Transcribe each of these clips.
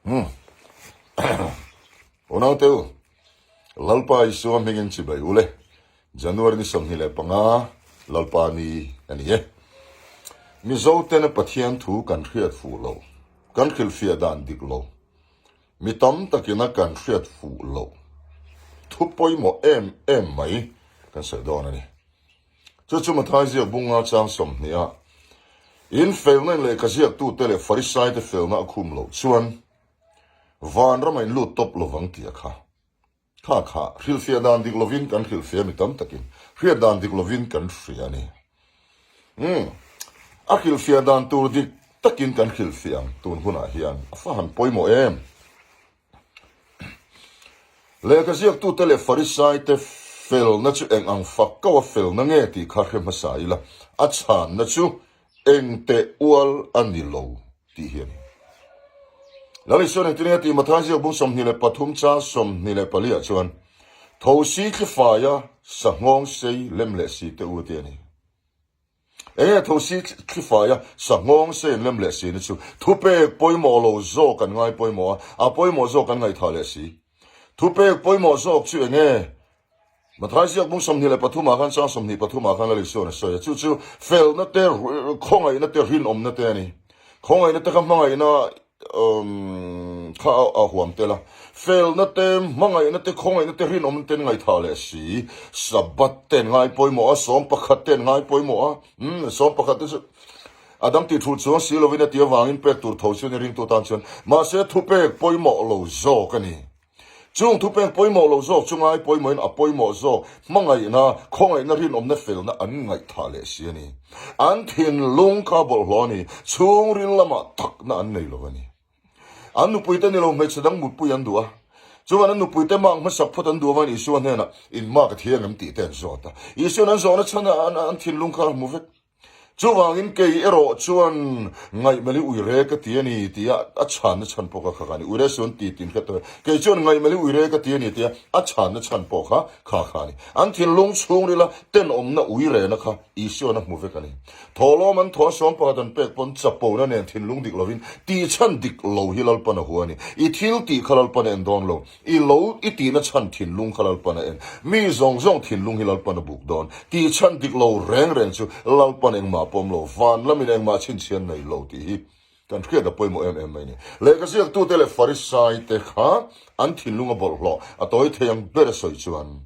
Umm. Unaute u, Lalpa Isua hmingin chibai u le. January ni 25, Lalpa ni a ni e. Mizo tena Pathian thu kan hriat fuh lo, kan hrilhfiah dan dik lo, mi tam takina kan hriat fuh lo thu pawimawh em em mai kan sawi dawn a ni. Chu chu Mathai ziak bunga chang 20 a, In felna in lehkha ziaktute leh Farisaite felna a khum loh chuan vanram a in lut tawp lovang tih a kha. Kha kha hrilhfiah dan dik lovin kan hrilhfiah mi tam takin hriat dan dik lovin kan hria a ni. Umm, a hrilhfiah dan tur dik takin kan hrilhfiah ang tun hunah hian a fa han pawimawh em? Lehkha ziaktute leh Farisaite felna chu eng ang fak ko a felna nge tih kha hre hmasa ila, a chhanna chu eng teh ual a ni lo tih hi a ni. Lal Isuan engtin nge tih Mathai ziak bung 23 chang 24 ah chuan, Thosi thlifaia sanghawng sei lem leh si te u ti a ni. Enge thosi thlifaia sanghawng sei an lem leh si na chu thupek pawimawh lo zawk an ngai pawimawh a, a pawimawh zawk an ngaihthah leh si. Thupek pawimawh zawk chu enge? Mathai ziak bung 23 ah khan chang 23 ah khan Lal Isuan a sawi a, chu chu felna te, khawngaihna te, rinawmna te a ni. Khawngaihna te kha hmangaihna Kha a huam tel a, felna te, hmangaihna te, khawngaihna te, rinawmna te an ngaihthah leh si. Sabbath te an ngai pawimawh a, sawm pakhat te an ngai pawimawh a, umm sawm pakhat te chu a dang tih thul chuang si lovin a ti avangin pek tur tho chu a ni ringtu tan chuan. Mahse thupek pawimawh lo zawk a ni. Chung thupek pawimawh lo zawk chu ngai pawimawhin a pawimawh zawk hmangaihna, khawngaihna, rinawmna, felna an ngaihthah leh si a ni. An thinlung kha bawlhhlawh a ni, chhungril lamah takna an nei lo a ni. An nupuite ni lo hmeichhe dang mutpui an duh a, chuan an nupuite mak hmasak phawt an duh avangin Isua hnenah in mak a thiang em tih te an zawt a. Isuan an zawhna chhan a an thinlung kha a hmu vek. Chuvangin kei erawh chuan ngaihmeli uire ka ti a ni tia a chhanna chhan pawh kha kha kha a ni. Uire suan ti tin hret tawh e. Kei chuan ngaihmeli uire ka ti a ni tia a chhanna chhan pawh kha kha kha a ni. An thinlung chhungrila tenawmna uirena kha Isuan a hmu vek a ni. Thawhlawm an thaw a 11 an pek pawn chapona nen thinlung dik lovin tih chhan dik lo hi Lalpan a hua a ni. I thil tih kha Lalpan a en dawn lo. I lo i tihna chhan thinlung kha Lalpan a en. Mi zawng zawng thinlung hi Lalpan a buk dawn. Tih chhan dik lo reng reng chu Lalpan engmah pawm lo, van lamin engmah chhinchhian nei lo tih hi kan hriat a pawimawh em em mai a ni. Lehkha ziaktute leh Farisaite kha an thinlung a bawlhhlawh a tawi thei ang ber a sawi chuan.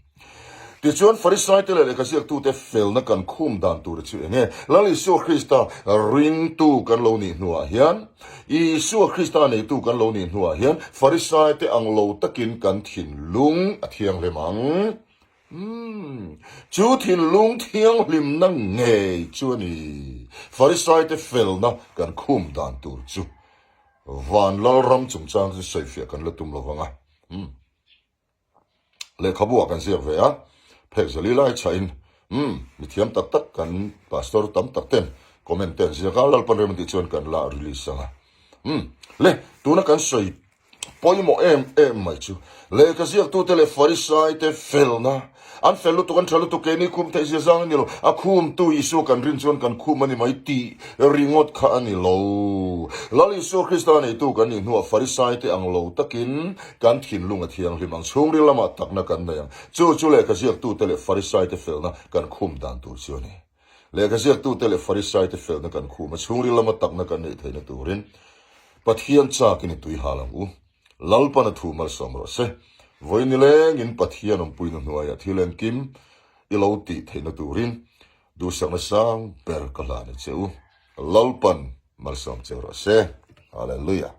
Tichuan, Farisaite leh lehkha ziaktute felna kan khum dan tur chu eng nge? Lal Isua Krista ringtu kan lo nih hnuah hian, Isua Krista neitu kan lo nih hnuah hian Farisaite ang lo takin kan thinlung a thianghlim ang. Umm, chu thinlung thianghlimna ngei chu a ni Farisaite felna kan khum dan tur chu. Van Lalram chungchang chu sawifiah kan la tum lo vang a. Umm. Lehkhabu ah kan ziak ve a, phek zali lai chhahin umm mithiam tak tak kan pastor tam tak ten comment te an ziak a, Lalpan rem tih chuan kan la release ang a. Umm le tuna kan sawi pawimawh em em mai chu lehkha ziaktute leh Farisai te felna an fel lutuk an tha lutuk keini khum theih zia zang a ni lo, a khumtu Isua kan rin chuan kan khum a ni mai tih ringawt kha a ni lo. Lal Isua Krista neitu kan nih hnuah Farisai te ang lo takin Kan thinlung a thianghlim ang, chhungril lamah takna kan nei ang. Chu chu lehkha ziaktute leh Farisaite felna kan khum dan tur chu a ni. Lehkha ziaktute leh Farisaite felna kan khum a, chhungril lama takna kan neih theihna turin Pathian chakin i tui hal ang u. Lalpan a thu malsawm rawh se. Vawi nilengin Pathian awmpuina hnuaiah thil engkim i lo tih theihna turin duhsakna sang ber ka hlan a che u. Lalpan malsawm che rawh se. Hallelujah.